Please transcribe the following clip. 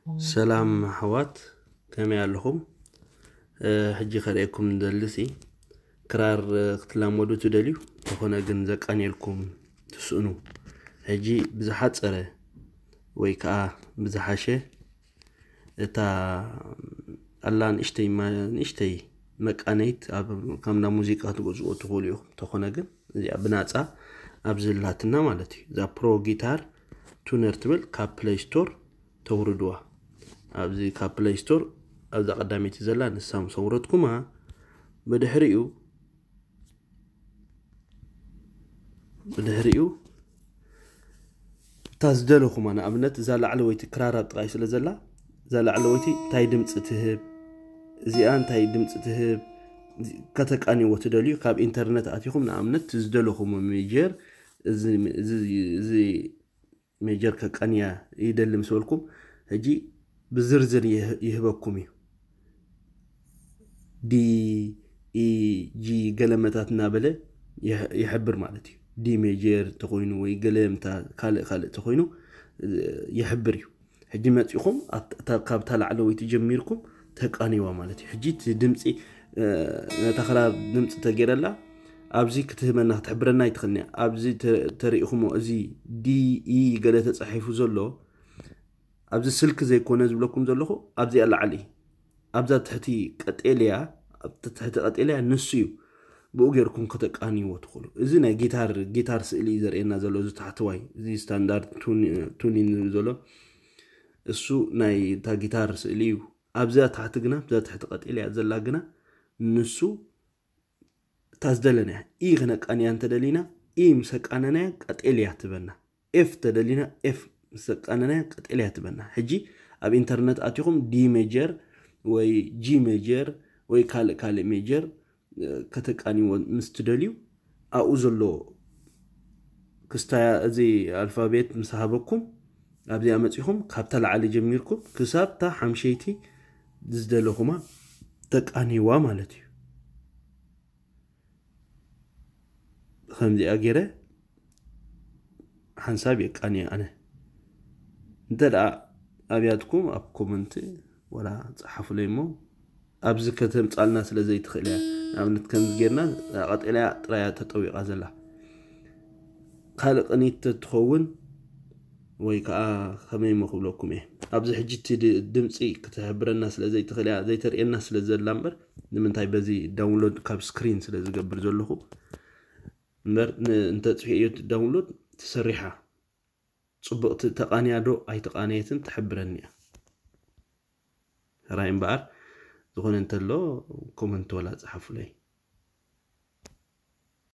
ሰላም ኣሕዋት፣ ከመይ ኣለኹም? ሕጂ ከርእየኩም ደልሲ ክራር ክትላመዱ ትደልዩ ተኾነ ግን ዘቃንየልኩም ትስእኑ፣ ሕጂ ብዝሓፀረ ወይ ከዓ ብዝሓሸ እታ ኣላ ንእሽተይ ንእሽተይ መቃነይት ካብ እንዳ ሙዚቃ ክትገዝኦ ትኽእሉ ኢኹም። ተኾነ ግን እዚኣ ብናፃ ኣብዚ ላትና ማለት እዩ። እዛ ፕሮ ጊታር ቱነር ትብል ካብ ፕለይ ስቶር ተውርድዋ። ኣብዚ ካብ ፕለይ ስቶር ኣብዛ ቀዳመይቲ ዘላ ንሳ ምስ ኣውረድኩማ ብድሕሪኡ ብድሕሪኡ እታ ዝደለኹማ፣ ንኣብነት እዛ ላዕለወይቲ ክራር ኣብ ጥቓይ ስለ ዘላ፣ እዛ ላዕለወይቲ እንታይ ድምፂ ትህብ፣ እዚኣ እንታይ ድምፂ ትህብ፣ ከተቃንይዎ ትደልዩ፣ ካብ ኢንተርነት ኣቲኹም ንኣብነት ዝደለኹም ሜጀር፣ እዚ ሜጀር ከቃንያ ይደሊ ምስ በልኩም፣ ሕጂ ብዝርዝር ይህበኩም እዩ። ዲ፣ ኢ፣ ጂ ገለመታት እናበለ ይሕብር ማለት እዩ። ዲ ሜጀር ተኾይኑ ወይ ገለምታ ካልእ ካልእ ተኾይኑ ይሕብር እዩ። ሕጂ መፂኹም ካብታ ላዕለወይቲ ጀሚርኩም ተቃንይዋ ማለት እዩ። ሕጂ እቲ ድምፂ ነታ ክራር ድምፂ ተገይረላ ኣብዚ ክትህበና ክትሕብረና ኣይትኽእልንያ። ኣብዚ ተሪኢኹሞ እዚ ዲ ኢ ገለ ተፃሒፉ ዘሎ ኣብዚ ስልኪ ዘይኮነ ዝብለኩም ዘለኹ ኣብዚኣ ላዕሊ ኣብዛ ትሕቲ ቀጤልያ ኣብቲ ትሕቲ ቀጤልያ ንሱ እዩ። ብኡ ገይርኩም ከተቃንይዎ ትኽእሉ። እዚ ናይ ጊታር ጊታር ስእሊ እዩ ዘርእየና ዘሎ። እዚ ታሕተዋይ እዚ ስታንዳርድ ቱኒን ዝብል ዘሎ እሱ ናይ እታ ጊታር ስእሊ እዩ። ኣብዛ ታሕቲ ግና ኣብዛ ትሕቲ ቀጤልያ ዘላ ግና ንሱ እታ ዝደለናያ ኢ ክነቃንያ እንተደሊና ኢ ምስ ኣቃነናያ ቀጤልያ ትበና። ኤፍ ተደሊና ኤፍ ምስ ኣቃነናያ ቀጤልያ ትበና። ሕጂ ኣብ ኢንተርነት ኣቲኹም ዲ ሜጀር ወይ ጂ ሜጀር ወይ ካልእ ካልእ ሜጀር ከተቃንይዎ ምስ ትደልዩ ኣብኡ ዘሎ ክስታያ እዚ ኣልፋቤት ምስ ሃበኩም ኣብዚኣ መፂኹም ካብታ ላዕሊ ጀሚርኩም ክሳብ እታ ሓምሸይቲ ዝደለኹማ ተቃንይዋ ማለት እዩ። ከምዚኣ ገይረ ሓንሳብ የቃንየ ኣነ። እንተ ደኣ ኣብያትኩም ኣብ ኮመንት ወላ ጸሓፉለይ እሞ ኣብዚ ከተምጻልና ስለ ዘይትኽእል እያ። ንኣብነት ከምዚ ጌርና ቀጠልያ ጥራያ ተጠዊቓ ዘላ ካልእ ቅኒት ተትኸውን ወይ ከዓ ከመይ እሞ ክብለኩም እየ። ኣብዚ ሕጂ እቲ ድምፂ ክትሕብረና ስለ ዘይትኽእል እያ ዘይተርእየና ስለ ዘላ እምበር ንምንታይ በዚ ዳውንሎድ ካብ ስክሪን ስለ ዝገብር ዘለኹ እምበር እንተፅሒዮ ዳውንሎድ ትሰሪሓ ፅቡቕቲ ተቃንያ ዶ ኣይተቃነየትን ትሕብረኒ እያ። ራይ እምበኣር ዝኾነ እንተሎ ኮመንት ወላ ፀሓፉለይ።